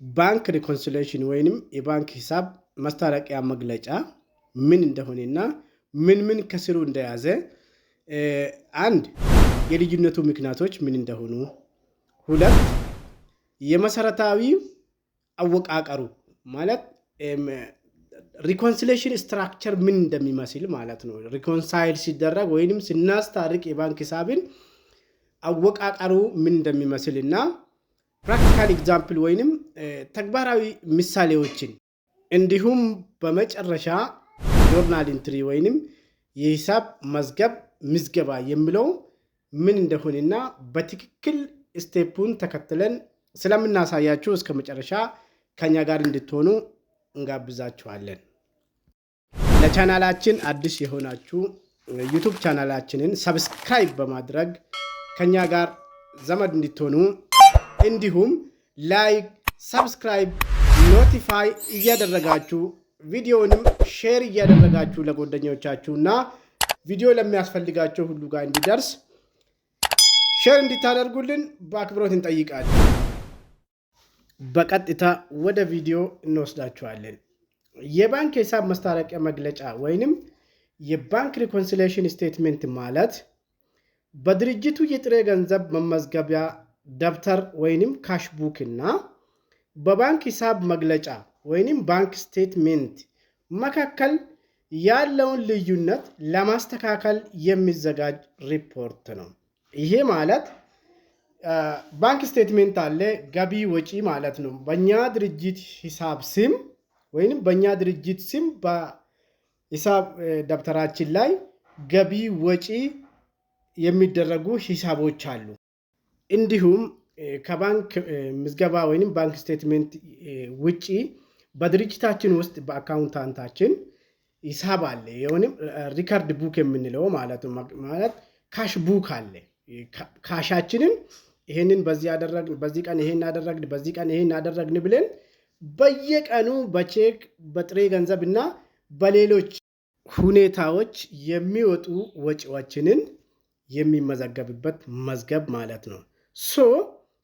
Bank reconciliation ወይንም የባንክ ሂሳብ ማስታረቂያ መግለጫ ምን እንደሆነና ምን ምን ከስሩ እንደያዘ፣ አንድ የልዩነቱ ምክንያቶች ምን እንደሆኑ፣ ሁለት የመሰረታዊ አወቃቀሩ ማለት reconciliation structure ምን እንደሚመስል ማለት ነው። Reconcile ሲደረግ ወይንም ስናስታርቅ የባንክ ሂሳብን አወቃቀሩ ምን እንደሚመስል እና practical example ወይንም ተግባራዊ ምሳሌዎችን፣ እንዲሁም በመጨረሻ journal entry ወይንም የሂሳብ መዝገብ ምዝገባ የሚለው ምን እንደሆነና በትክክል step ኡን ተከትለን ስለምናሳያችሁ እስከ መጨረሻ ከኛ ጋር እንድትሆኑ እንጋብዛችኋለን። ለቻናላችን አዲስ የሆናችሁ YouTube ቻናላችንን subscribe በማድረግ ከኛ ጋር ዘመድ እንድትሆኑ፣ እንዲሁም like፣ subscribe፣ notify እያደረጋችሁ፣ ቪዲዮንም share እያደረጋችሁ ለጓደኞቻችሁ እና ቪዲዮ ለሚያስፈልጋቸው ሁሉ ጋር እንዲደርስ share እንድታደርጉልን በአክብሮት እንጠይቃለን። በቀጥታ ወደ ቪዲዮ እንወስዳችኋለን። የባንክ ሂሳብ ማስታረቂያ መግለጫ ወይንም የ bank reconciliation statement ማለት በድርጅቱ የጥሬ ገንዘብ መመዝገቢያ ደብተር ወይንም cash book እና በባንክ ሂሳብ መግለጫ ወይንም bank statement መካከል ያለውን ልዩነት ለማስተካከል የሚዘጋጅ ሪፖርት ነው። ይሄ ማለት bank statement አለ፣ ገቢ ወጪ ማለት ነው። በእኛ ድርጅት ሂሳብ ስም ወይንም በእኛ ድርጅት ስም በሂሳብ ደብተራችን ላይ ገቢ ወጪ የሚደረጉ ሂሳቦች አሉ። እንዲሁም ከባንክ ምዝገባ ወይም bank statement ውጪ በድርጅታችን ውስጥ በ accountant ኣችን ሂሳብ አለ። ወይም record book የምንለው ማለት ነው። ማለት cash book አለ። Cash ኣችንን ይሄንን በዚህ አደረግን፣ በዚህ ቀን ይሄን አደረግን፣ በዚህ ቀን ይሄን አደረግን ብለን በየቀኑ በቼክ፣ በጥሬ ገንዘብ እና በሌሎች ሁኔታዎች የሚወጡ ወጪዎችንን የሚመዘገብበት መዝገብ ማለት ነው። So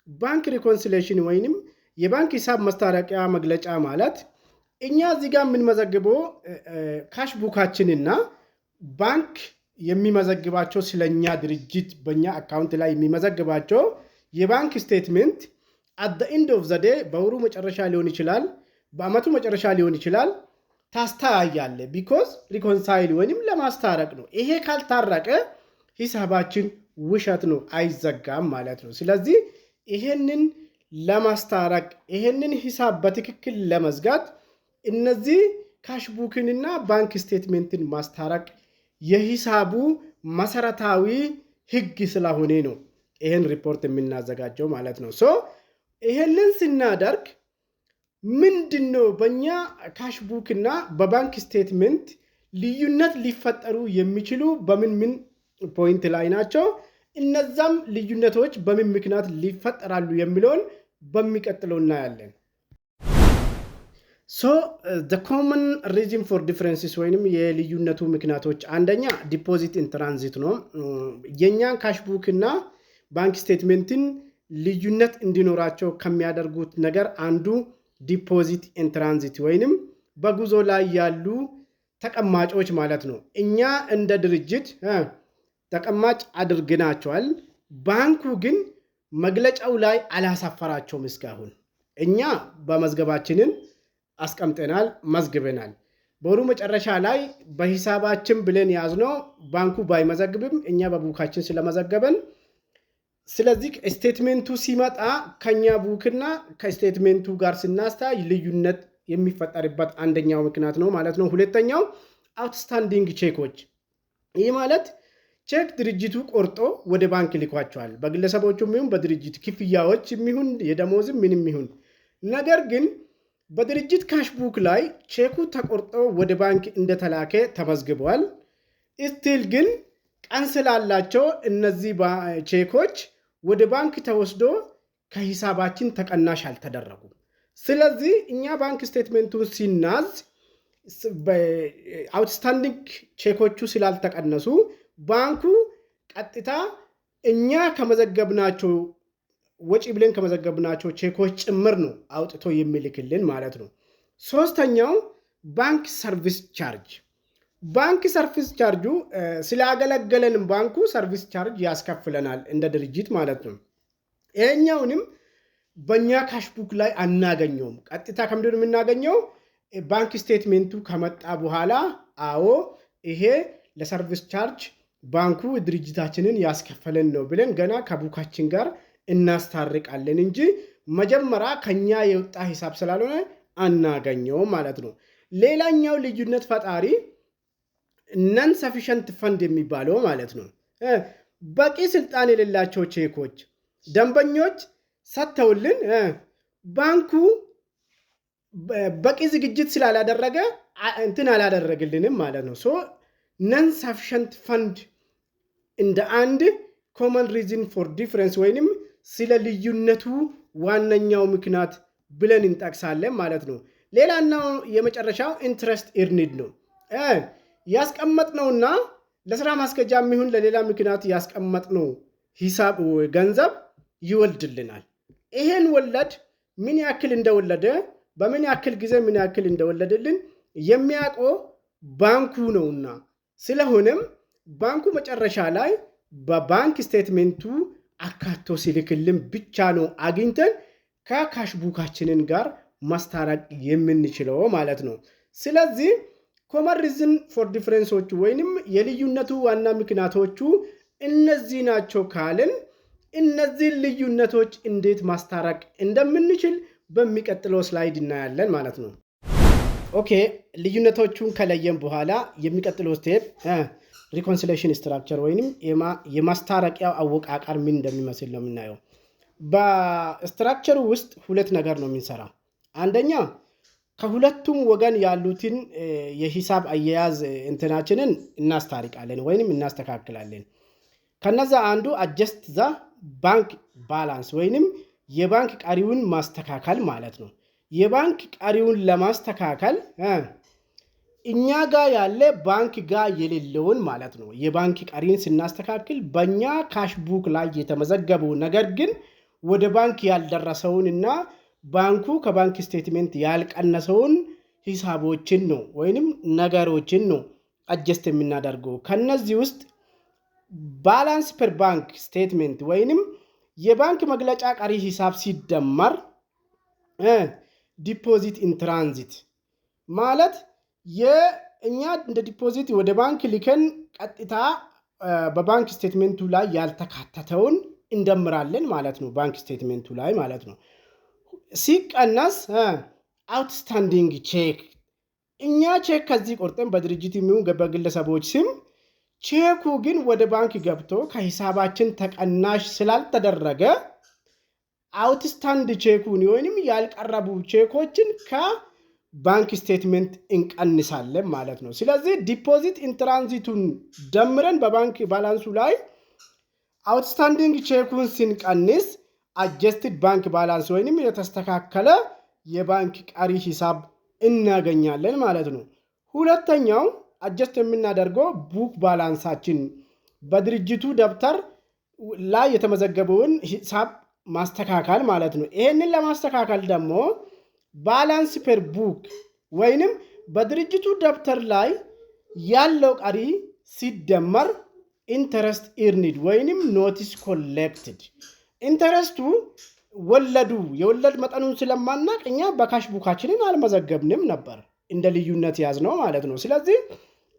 bank reconciliation ወይንም የባንክ ሂሳብ ማስታረቂያ መግለጫ ማለት እኛ እዚህ ጋር የምንመዘግበው cash book ኣችንና ባንክ የሚመዘግባቸው፣ ስለኛ ድርጅት በእኛ account ላይ የሚመዘግባቸው የባንክ statement at the end of the day በወሩ መጨረሻ ሊሆን ይችላል፣ በአመቱ መጨረሻ ሊሆን ይችላል። ታስተያያለህ። Because reconcile ወይንም ለማስታረቅ ነው። ይሄ ካልታረቀ ሂሳባችን ውሸት ነው፣ አይዘጋም ማለት ነው። ስለዚህ ይሄንን ለማስታረቅ፣ ይሄንን ሂሳብ በትክክል ለመዝጋት እነዚህ cash book ንና bank statement ን ማስታረቅ የሂሳቡ መሰረታዊ ህግ ስለሆነ ነው ይሄን ሪፖርት የምናዘጋጀው ማለት ነው። So ይሄንን ስናደርግ ምንድን ነው በእኛ cash book እና በ bank statement ልዩነት ሊፈጠሩ የሚችሉ በምን ምን point ላይ ናቸው? እነዛም ልዩነቶች በምን ምክንያት ሊፈጠራሉ የሚለውን በሚቀጥለው እናያለን። So the common reason for differences ወይንም የልዩነቱ ምክንያቶች አንደኛ deposit in transit ነው። የእኛን cash book እና bank statement ን ልዩነት እንዲኖራቸው ከሚያደርጉት ነገር አንዱ deposit in transit ወይንም በጉዞ ላይ ያሉ ተቀማጮች ማለት ነው። እኛ እንደ ድርጅት ተቀማጭ አድርገናቸዋል። ባንኩ ግን መግለጫው ላይ አላሰፈራቸውም እስካሁን። እኛ በመዝገባችንን አስቀምጠናል፣ መዝግበናል። በወሩ መጨረሻ ላይ በሂሳባችን ብለን ያዝነው ባንኩ ባይመዘግብም እኛ በ book ኣችን ስለመዘገብን፣ ስለዚህ statement ኡ ሲመጣ ከኛ book ና ከ statement ኡ ጋር ስናስተያይ ልዩነት የሚፈጠርበት አንደኛው ምክንያት ነው ማለት ነው። ሁለተኛው outstanding ቼኮች፣ ይህ ማለት ቼክ ድርጅቱ ቆርጦ ወደ ባንክ ልኳቸዋል። በግለሰቦቹም ይሁን በድርጅት ክፍያዎች ይሁን የደሞዝም ምንም ይሁን፣ ነገር ግን በድርጅት cash book ላይ ቼኩ ተቆርጦ ወደ ባንክ እንደተላከ ተመዝግቧል። Still ግን ቀን ስላላቸው እነዚህ ቼኮች ወደ ባንክ ተወስዶ ከሂሳባችን ተቀናሽ አልተደረጉም። ስለዚህ እኛ bank statement ኡን ሲናዝ outstanding ቼኮቹ ስላልተቀነሱ ባንኩ ቀጥታ እኛ ከመዘገብናቸው ወጪ ብለን ከመዘገብናቸው ቼኮች ጭምር ነው አውጥቶ የሚልክልን ማለት ነው። ሶስተኛው bank service charge። Bank service charge ኡ ስላገለገለን ባንኩ service charge ያስከፍለናል እንደ ድርጅት ማለት ነው። ይሄኛውንም በእኛ cash book ላይ አናገኘውም። ቀጥታ ከምንድን ነው የምናገኘው? Bank statement ኡ ከመጣ በኋላ አዎ፣ ይሄ ለ service charge ባንኩ ድርጅታችንን ያስከፈለን ነው ብለን ገና ከ book ኣችን ጋር እናስታርቃለን እንጂ መጀመሪያ ከኛ የወጣ ሂሳብ ስላልሆነ አናገኘውም ማለት ነው። ሌላኛው ልዩነት ፈጣሪ non sufficient fund የሚባለው ማለት ነው። በቂ ስልጣን የሌላቸው ቼኮች ደንበኞች ሰጥተውልን ባንኩ በቂ ዝግጅት ስላላደረገ እንትን አላደረግልንም ማለት ነው። So non sufficient fund እንደ አንድ common reason for difference ወይንም ስለ ልዩነቱ ዋነኛው ምክንያት ብለን እንጠቅሳለን ማለት ነው። ሌላኛው የመጨረሻው interest earned ነው። ያስቀመጥነውና ለስራ ማስኬጃ የሚሆን ለሌላ ምክንያት ያስቀመጥነው ሂሳብ ገንዘብ ይወልድልናል። ይሄን ወለድ ምን ያክል እንደወለደ፣ በምን ያክል ጊዜ ምን ያክል እንደወለደልን የሚያውቀው ባንኩ ነውና፣ ስለሆነም ባንኩ መጨረሻ ላይ በ bank statement ኡ አካቶ ሲልክልን ብቻ ነው አግኝተን ከ cash book ኣችንን ጋር ማስታረቅ የምንችለው ማለት ነው። ስለዚህ common reason for difference ኦቹ ወይንም የልዩነቱ ዋና ምክንያቶቹ እነዚህ ናቸው ካልን እነዚህን ልዩነቶች እንዴት ማስታረቅ እንደምንችል በሚቀጥለው slide እናያለን ማለት ነው። Okay፣ ልዩነቶቹን ከለየን በኋላ የሚቀጥለው step reconciliation structure ወይንም የማስታረቂያው አወቃቀር ምን እንደሚመስል ነው የምናየው። በ structure ኡ ውስጥ ሁለት ነገር ነው የምንሰራው። አንደኛ ከሁለቱም ወገን ያሉትን የሂሳብ አያያዝ እንትናችንን እናስታርቃለን ወይንም እናስተካክላለን። ከነዛ አንዱ adjust the bank balance ወይንም የባንክ ቀሪውን ማስተካከል ማለት ነው። የባንክ ቀሪውን ለማስተካከል እኛ ጋር ያለ ባንክ ጋር የሌለውን ማለት ነው። የባንክ ቀሪን ስናስተካክል በእኛ cash book ላይ የተመዘገበው ነገር ግን ወደ ባንክ ያልደረሰውን እና ባንኩ ከ bank statement ያልቀነሰውን ሂሳቦችን ነው ወይንም ነገሮችን ነው adjust የምናደርገው። ከነዚህ ውስጥ balance per bank statement ወይንም የባንክ መግለጫ ቀሪ ሂሳብ ሲደመር deposit in transit ማለት የእኛ እንደ deposit ወደ ባንክ ልከን ቀጥታ በ bank statement ኡ ላይ ያልተካተተውን እንደምራለን ማለት ነው። Bank statement ኡ ላይ ማለት ነው። ሲቀነስ outstanding check፣ እኛ ቼክ ከዚህ ቆርጠን በድርጅት የሚሆን በግለሰቦች ስም ቼኩ ግን ወደ ባንክ ገብቶ ከሂሳባችን ተቀናሽ ስላልተደረገ outstand ቼኩን ወይንም ያልቀረቡ ቼኮችን ከ bank statement እንቀንሳለን ማለት ነው። ስለዚህ deposit in transit ኡን ደምረን በባንክ balance ኡ ላይ outstanding ቼኩን ስንቀንስ adjusted bank balance ወይንም የተስተካከለ የባንክ ቀሪ ሂሳብ እናገኛለን ማለት ነው። ሁለተኛው adjust የምናደርገው book balance ኣችን በድርጅቱ ደብተር ላይ የተመዘገበውን ሂሳብ ማስተካከል ማለት ነው። ይሄንን ለማስተካከል ደግሞ balance per book ወይንም በድርጅቱ ደብተር ላይ ያለው ቀሪ ሲደመር interest earned ወይንም notice collected። Interest ኡ ወለዱ የወለድ መጠኑን ስለማናቅ እኛ በ cash book ኣችንን አልመዘገብንም ነበር፣ እንደ ልዩነት ያዝነው ማለት ነው። ስለዚህ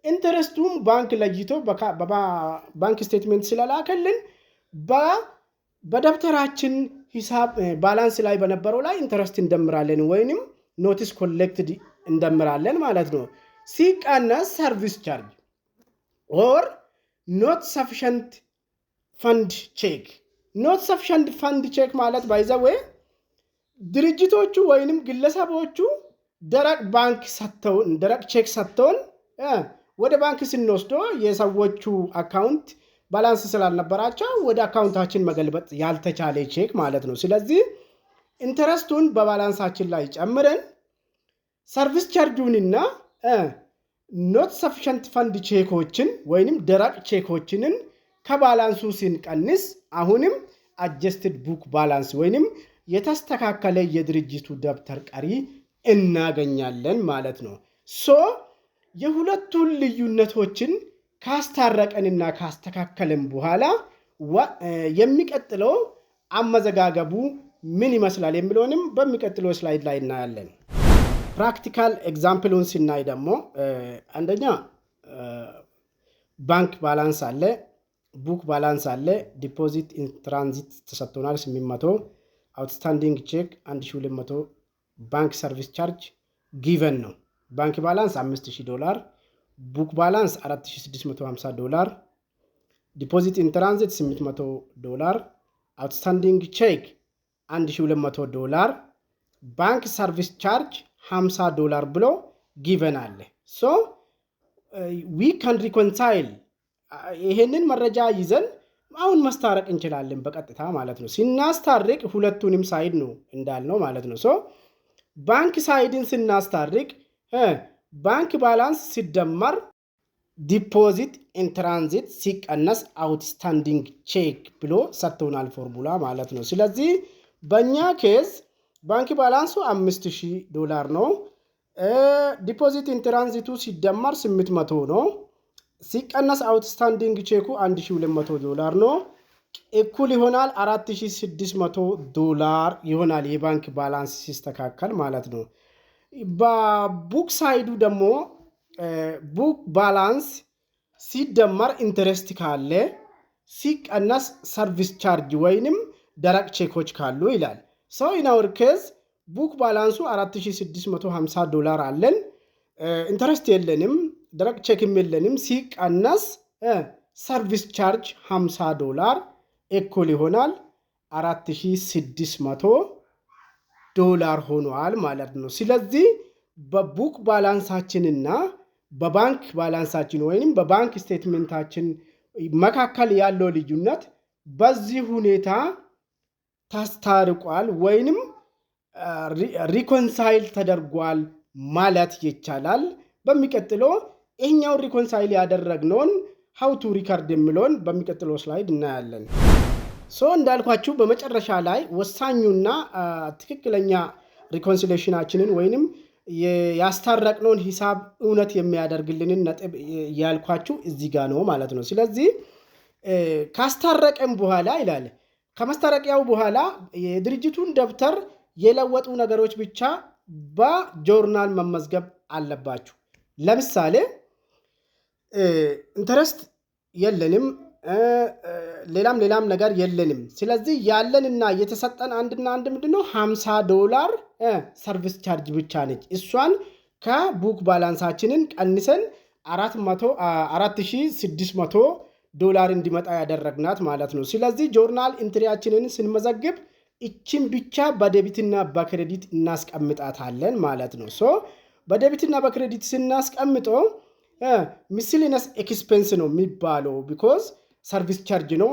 interest ኡን ባንክ ለይቶ bank statement ስለላከልን በደብተራችን ሂሳብ balance ላይ በነበረው ላይ interest እንደምራለን ወይንም notice collected እንደምራለን ማለት ነው። ሲቀነስ service charge or not sufficient fund check። Not sufficient fund check ማለት by the way ድርጅቶቹ ወይንም ግለሰቦቹ ደረቅ ባንክ ሰጥተውን፣ ደረቅ ቼክ ሰጥተውን ወደ ባንክ ስንወስደው የሰዎቹ account balance ስላልነበራቸው ወደ account ኣችን መገልበጥ ያልተቻለ ቼክ ማለት ነው። ስለዚህ interest ኡን በ balance ኣችን ላይ ጨምረን service charge ኡንና not sufficient fund ቼኮችን ወይንም ደረቅ ቼኮችንን ከ balance ኡ ስንቀንስ አሁንም Adjusted book balance ወይንም የተስተካከለ የድርጅቱ ደብተር ቀሪ እናገኛለን ማለት ነው። So የሁለቱን ልዩነቶችን ካስታረቀንና ካስተካከልን በኋላ የሚቀጥለው አመዘጋገቡ ምን ይመስላል የሚለውንም በሚቀጥለው slide ላይ እናያለን። Practical example ኡን ስናይ ደግሞ አንደኛ bank balance አለ፣ book balance አለ፣ deposit in transit ተሰጥቶናል 800፣ outstanding check 1200፣ bank service charge given ነው። Bank balance 5000 ዶላር፣ book balance 4650 ዶላር፣ deposit in transit 800 ዶላር፣ outstanding check 1200 ዶላር፣ bank service charge 50 ዶላር ብሎ given አለ። So we can reconcile። ይሄንን መረጃ ይዘን አሁን ማስታረቅ እንችላለን በቀጥታ ማለት ነው። ስናስታርቅ ሁለቱንም side ነው እንዳልነው ማለት ነው። So bank side ን ስናስታርቅ bank balance ሲደመር deposit in transit ሲቀነስ outstanding check ብሎ ሰጥቶናል ፎርሙላ ማለት ነው። ስለዚህ በእኛ case bank balance ኡ 5000 ዶላር ነው። Deposit in transit ኡ ሲደመር 800 ነው። ሲቀነስ outstanding check ኡ 1200 ዶላር ነው። እኩል ይሆናል 4600 ዶላር ይሆናል የባንክ balance ሲስተካከል ማለት ነው። በ book side ኡ ደግሞ book balance ሲደመር interest ካለ ሲቀነስ service charge ወይንም ደረቅ ቼኮች ካሉ ይላል። So in our case book balance ኡ 4650 ዶላር አለን። Interest የለንም፣ ደረቅ ቼክም የለንም። ሲቀነስ service charge 50 ዶላር እኩል ይሆናል 4600 ዶላር ሆኗል ማለት ነው። ስለዚህ በ book balance ኣችንና በባንክ balance ኣችን ወይም በባንክ statement ኣችን መካከል ያለው ልዩነት በዚህ ሁኔታ ታስታርቋል ወይንም reconcile ተደርጓል ማለት ይቻላል። በሚቀጥለው ይህኛውን reconcile ያደረግነውን how to record የሚለውን በሚቀጥለው slide እናያለን። So እንዳልኳችሁ በመጨረሻ ላይ ወሳኙና ትክክለኛ reconciliation ኣችንን ወይንም ያስታረቅነውን ሂሳብ እውነት የሚያደርግልንን ነጥብ ያልኳችሁ እዚህ ጋ ነው ማለት ነው። ስለዚህ ካስታረቀም በኋላ ይላል፣ ከማስታረቂያው በኋላ የድርጅቱን ደብተር የለወጡ ነገሮች ብቻ በጆርናል መመዝገብ አለባችሁ። ለምሳሌ interest የለንም፣ ሌላም ሌላም ነገር የለንም። ስለዚህ ያለንና የተሰጠን አንድና አንድ ምንድነው? 50 ዶላር service charge ብቻ ነች። እሷን ከ book balance ኣችንን ቀንሰን 4600 ዶላር እንዲመጣ ያደረግናት ማለት ነው። ስለዚህ journal entry ያችንን ስንመዘግብ እችን ብቻ በ debit ና በ credit እናስቀምጣታለን ማለት ነው። So በ debit ና በ credit ስናስቀምጠው miscellaneous expense ነው የሚባለው፣ because service charge ነው፣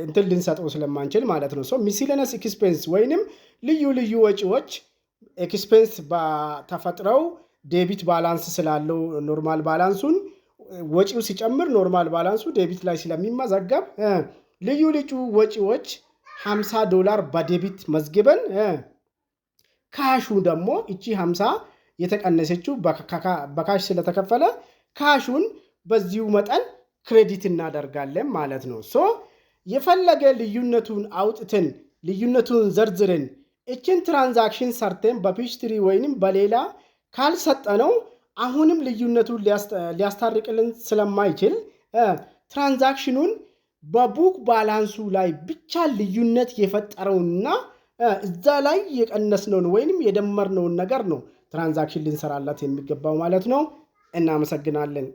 እንትን ልንሰጠው ስለማንችል ማለት ነው። So miscellaneous expense ወይንም ልዩ ልዩ ወጪዎች expense በተፈጥሮው debit balance ስላለው normal balance ኡን ወጪው ሲጨምር normal balance ኡ debit ላይ ስለሚመዘገብ ልዩ ልዩ ወጪዎች 50 ዶላር በ debit መዝግበን cash ኡ ደግሞ እቺ 50 የተቀነሰችው በ cash ስለተከፈለ cash ኡን በዚሁ መጠን credit እናደርጋለን ማለት ነው። So የፈለገ ልዩነቱን አውጥተን፣ ልዩነቱን ዘርዝረን፣ እችን transaction ሰርተን በ Peachtree ወይንም በሌላ ካልሰጠነው አሁንም ልዩነቱን ሊያስታርቅልን ስለማይችል transaction ኑን በ book balance ኡ ላይ ብቻ ልዩነት የፈጠረውና እዛ ላይ የቀነስነውን ወይንም የደመርነውን ነገር ነው transaction ልንሰራላት የሚገባው ማለት ነው። እናመሰግናለን።